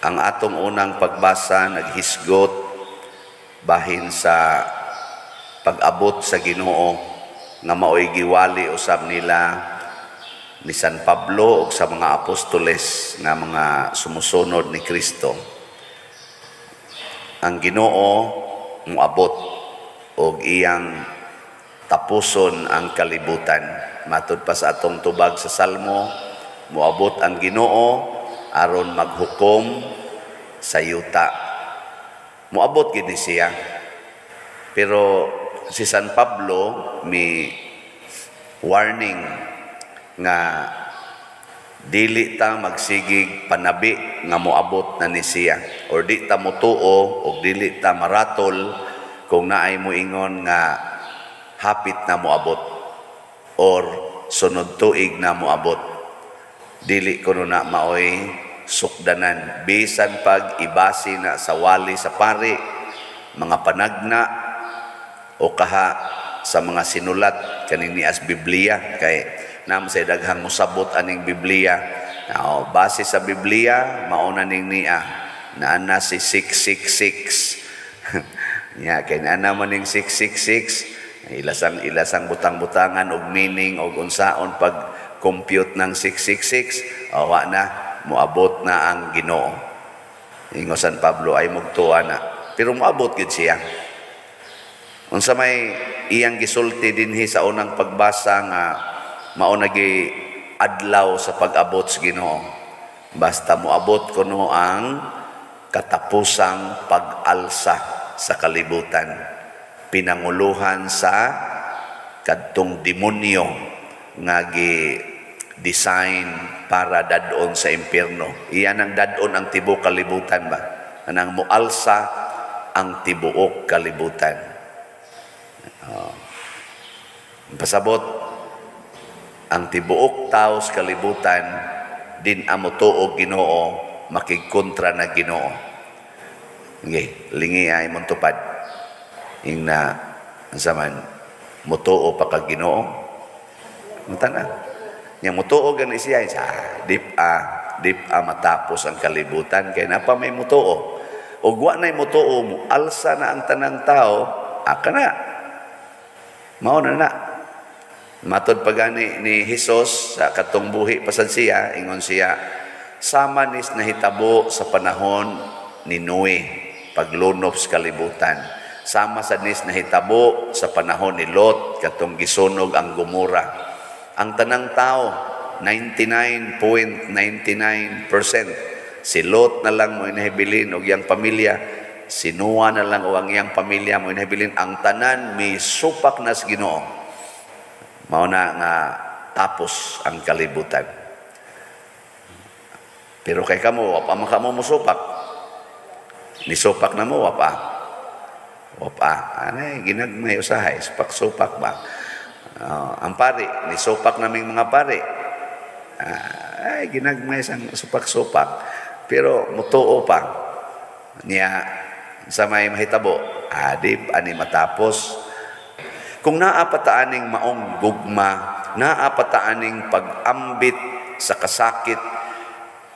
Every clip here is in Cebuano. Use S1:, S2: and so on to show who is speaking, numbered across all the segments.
S1: Ang atong unang pagbasa naghisgot bahin sa pag-abot sa Ginoo nga maoy giwali usab nila ni San Pablo ug sa mga apostoles nga mga sumusunod ni Kristo. Ang Ginoo moabot og iyang tapuson ang kalibutan. Matud pa sa atong tubag sa Salmo, moabot ang Ginoo aron maghukom sa yuta. Moabot gid ni siya. Pero si San Pablo mi warning nga dili ta magsigig panabi nga moabot na ni siya or di ta motuo og dili ta maratol kung naay moingon nga hapit na moabot or sunod tuig na moabot. Dili kuno na maoy sukdanan, bisan pag ibase na sa wali sa pari, mga panagna o kaha sa mga sinulat kaning as Biblia, kay naman sa daghang mosabot aning Biblia. Now, base sa Biblia, mauna ning niya naa na si 666 nya, kay naa naman ning 666, ilasang ilasang butang-butangan og meaning og unsaon pag compute ng 666, awa na moabot na ang Ginoo. Ingon San Pablo, ay mugtuwa na, pero moabot gid siya. Unsa may iyang gisulti dinhi sa unang pagbasa nga mao na gi adlaw sa pag-abot sa Ginoo? Basta moabot kuno ang katapusang pag-alsa sa kalibutan, pinanguluhan sa kadtong demonyo nga gi design para dadon sa impyerno. Iyan ang dadon ang tibuok kalibutan ba? Anang mualsa ang tibuok kalibutan. Oh. Pasabot, ang tibuok tao sa kalibutan din amo tuog Ginoo, makigkontra na Ginoo. Okay, lingi ay montupad. Ing na unsa man, mutuo pa kag Ginoo? Mata na. Nya mutuo gani siya sa dip a matapos ang kalibutan kay napa may mutuo. Ug wa nay mutuo, mo alsa na ang tanang tao, aka na. Mao na na. Matod pa gani ni Hesus sa katong buhi pasad siya, ingon siya, sama nis nahitabo sa panahon ni Noe, paglunop sa kalibutan. Sama sa nis nahitabo sa panahon ni Lot, katong gisunog ang Gomora. Ang tanang tao, 99.99%, si Lot na lang mo inahibilin og iyang pamilya, si Noah na lang o ang iyang pamilya mo inahibilin, ang tanan mi supak na sa Ginoo. Mao na nga tapos ang kalibutan. Pero kay kamo, wa pa man kamo musupak. Nisupak na mo, wa pa. Wa pa. Anay, ginagmay usahay, supak-supak ba? Ang pari, nisupak naming mga pari. Ay, ginagmay sang supak-supak. Pero mutuo pa. Niya, sa may mahitabo, adip, ani matapos. Kung naa pa ta aning maong gugma, naa pa ta aning pag-ambit sa kasakit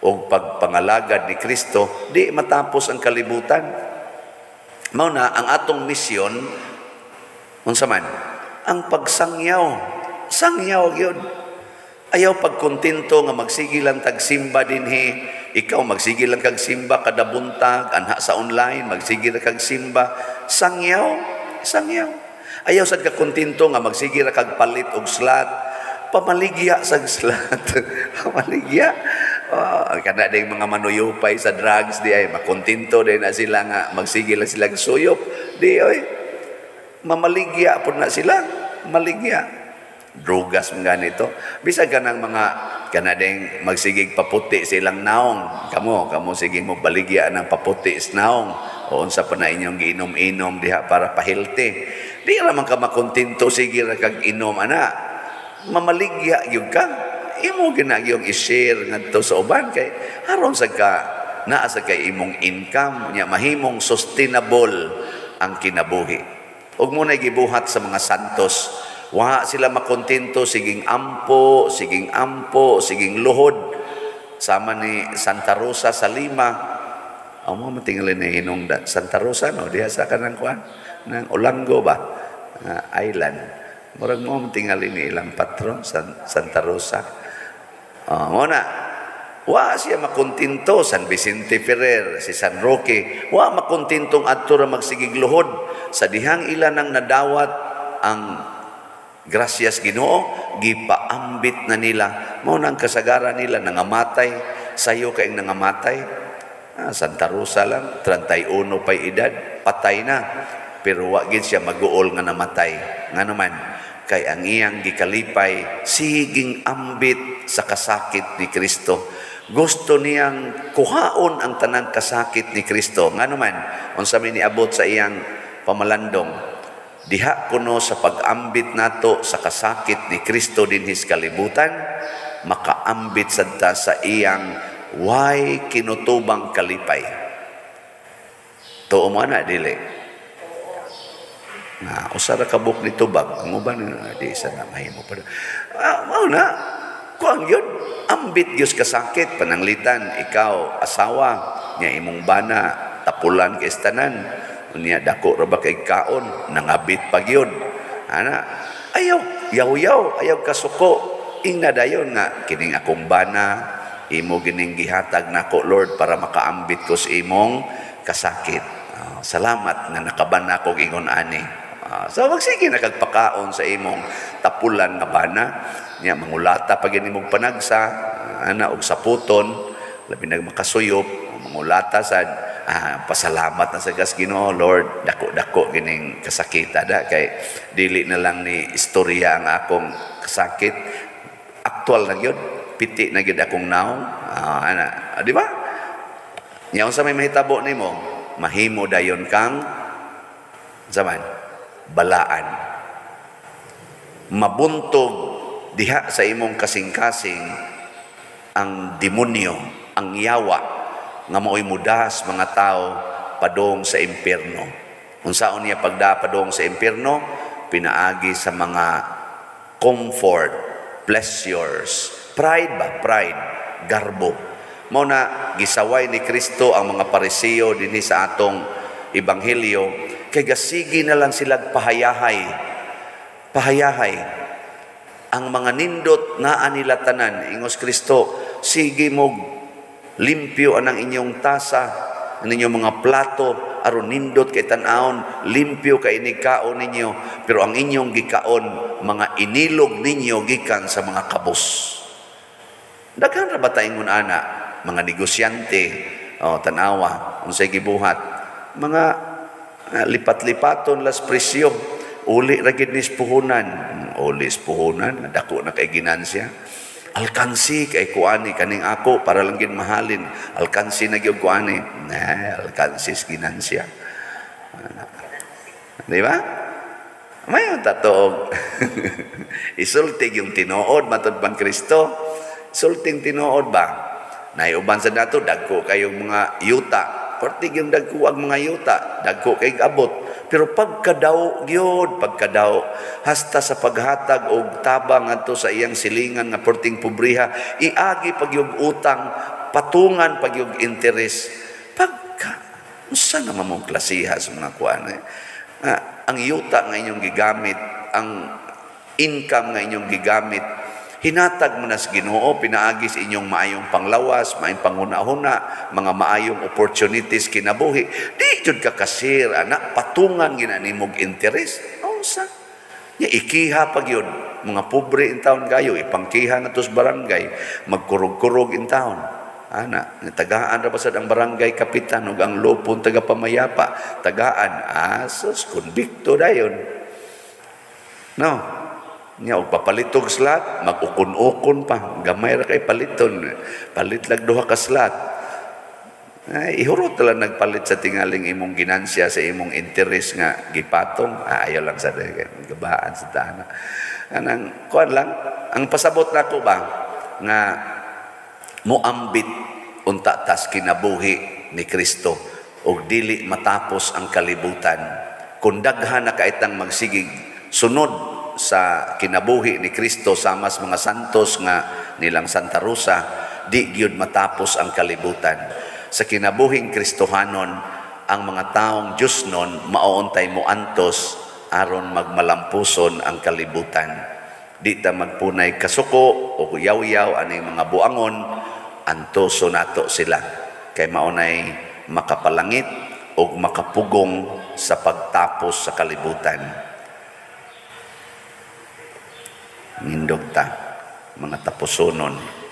S1: o pagpangalagad ni Kristo, di matapos ang kalibutan. Mao na ang atong misyon, unsa man, ang pagsangyaw. Sangyaw gyud. Ayaw pagkontento nga magsige lang tag simba dinhi. Ikaw magsige lang kag simba kada buntag, anha sa online, magsige ra kag simba. Sangyaw, sangyaw. Ayaw sad ka kontento nga magsige ra kag palit og slot. Pamaligya sa slot. Pamaligya. Oh, kana ding mga manuyupay sa drugs di ay makontento din na sila nga magsige lang sila suyop. Di oy. Mamaligya pud na sila. Maligya. Drugas mga ganito. Bisag kanang mga kana ding magsigig paputi silang naong. Kamo, kamo sige mo baligya ng paputi sa naong. O unsa pa na inyong giinom-inom diha para pahealthy. Di ra man ka makontento sige ra kag inom ana. Mamaligya gyud ka. Imo gina gyud i-share ngadto sa uban kay aron sa ka naa sa kay imong income nya mahimong sustainable ang kinabuhi. Ug mo na gibuhat sa mga santos. Wa sila makontento, siging ampo, siging ampo, siging luhod. Sama ni Santa Rosa sa Lima, Ang mga matingali na hinungdan Santa Rosa, no, diha sa kanang kuan ng Olango ba, island. Murag mo matingali ni ilang patron Santa Rosa. Mo na wa siya makontento. San Vicente Ferrer, si San Roque, wa makontentong adto ra magsigig luhod sa dihang ila nang nadawat ang grasyas Ginoo, gipaambit na nila. Mao nang kasagaran nila nangamatay sayo kay nangamatay. Santa Rosa lang, 31 pa'y edad, patay na. Pero wa gid siya maguol nga namatay. Nga naman, kay ang iyang gikalipay, siging ambit sa kasakit ni Kristo. Gusto niyang kuhaon ang tanang kasakit ni Kristo. Nga naman, unsa may niabot sa iyang pamalandong, diha kuno sa pag-ambit nato sa kasakit ni Kristo dinhis kalibutan, makaambit sadta sa iyang way kinutubang kalipay. Tuo mo na, dili? Na, usa ra ka buok ni tubag. Ang uban, di sa na mahimo pa. Mao na, kuang yun, ambit Diyos kasakit, pananglitan, ikaw, asawa, niya imong bana, tapulan kay tanan, niya dako ra ba kay kaon, nangabit pag yun. Ana, ayaw, yaw-yaw, ayaw kasuko, ingna dayon nga, kining akong bana, imo gining gihatag nako, Lord, para makaambit ko sa imong kasakit. Salamat nga nakaban nako ingon ani. So magsige na kag pakaon sa imong tapulan nga bana, nya mangulata pa gini mong panagsa, ana og saputon, labi nag makasuyop, mangulata sad, pasalamat na sa gas Ginoo, Lord, dako-dako gining kasakita da kay dili na lang ni istorya ang akong kasakit, aktual na gyud, piti na gyud akong naong, ana, di ba? Nya unsa may mahitabo nimo, mahimo dayon kang zaman balaan. Mabuntog diha sa imong kasing-kasing ang demonyo, ang yawa nga maoy mudas mga tao padong sa impierno. Unsaon niya pagda padong sa impierno? Pinaagi sa mga comfort, pleasures, pride ba? Pride, garbo. Mao na gisaway ni Kristo ang mga Pariseo dinhi sa atong ebanghelyo kay gasigi na lang sila pahayahay. Pahayahay. Ang mga nindot naa nila tanan, ingos Kristo, sige mo limpyo anang inyong tasa, ang inyong mga plato, aron nindot kay tan-awon, limpyo kay inikaon ninyo, pero ang inyong gikaon, mga inilog ninyo gikan sa mga kabos. Daghan ra ba ta ingon ana, mga negosyante, oh, tanawa, unsay gibuhat, mga lipat-lipaton las presyo, uli ra gid ni puhunan, uli puhunan, dako na kay ginansya. Alkansi kay kuani kaning ako para lang gid mahalin, alkansi na gyud kuani, nah, alkansi ginansya. Di ba? Mayon tatoog. Isultig yung tinuod matud bang Kristo? Sulting tinuod ba? Naiuban sa dato dagko kayong mga yuta. Pertig yung dagko ang mga yuta, dagko kay abot. Pero pagkadaw gyud, pagkadaw hasta sa paghatag og tabang ngadto sa iyang silingan nga perting pobriha, iagi pagyug utang, patungan pagyug interes. Pagka unsa naman mong klasiha sa mga kuan eh? Ang yuta nga inyong gigamit, ang income nga inyong gigamit, hinatag mo na sa Ginoo, pinaagi sa inyong maayong panglawas, maayong panghuna-huna, mga maayong opportunities kinabuhi. Di jud ka kasir, anak, patungan gina nimog interes. Unsa? Nya ikiha pag yun. Mga pobre in town kayo, ipangkiha na tos barangay, magkurog-kurog in town. Ana, tagaan ra basad ang barangay kapitan ug ang lupon taga pamayapa, tagaan asos konbikto dayon. No. Nya og papalitog slot, mag-ukon-ukon pa, gamay ra kay paliton. Palit lag duha ka slot. Ay, ihurot lang nagpalit sa tingaling imong ginansya sa imong interes nga gipatong. Ayaw lang sa gabaan sa tana. Anang kuan lang, ang pasabot nako ba nga moambit unta tas kinabuhi ni Kristo og dili matapos ang kalibutan. Kung daghan na kaitang magsigig sunod sa kinabuhi ni Kristo samas mga santos nga nilang Santa Rosa, di gyud matapos ang kalibutan. Sa kinabuhing Kristohanon, ang mga taong Diyosnon mao untay moantos aron magmalampuson ang kalibutan. Di ta magpunay kasuko o yaw-yaw aning mga buangon, antoso nato sila kay maunay makapalangit o makapugong sa pagtapos sa kalibutan. Nindog ta, mga tapusonon.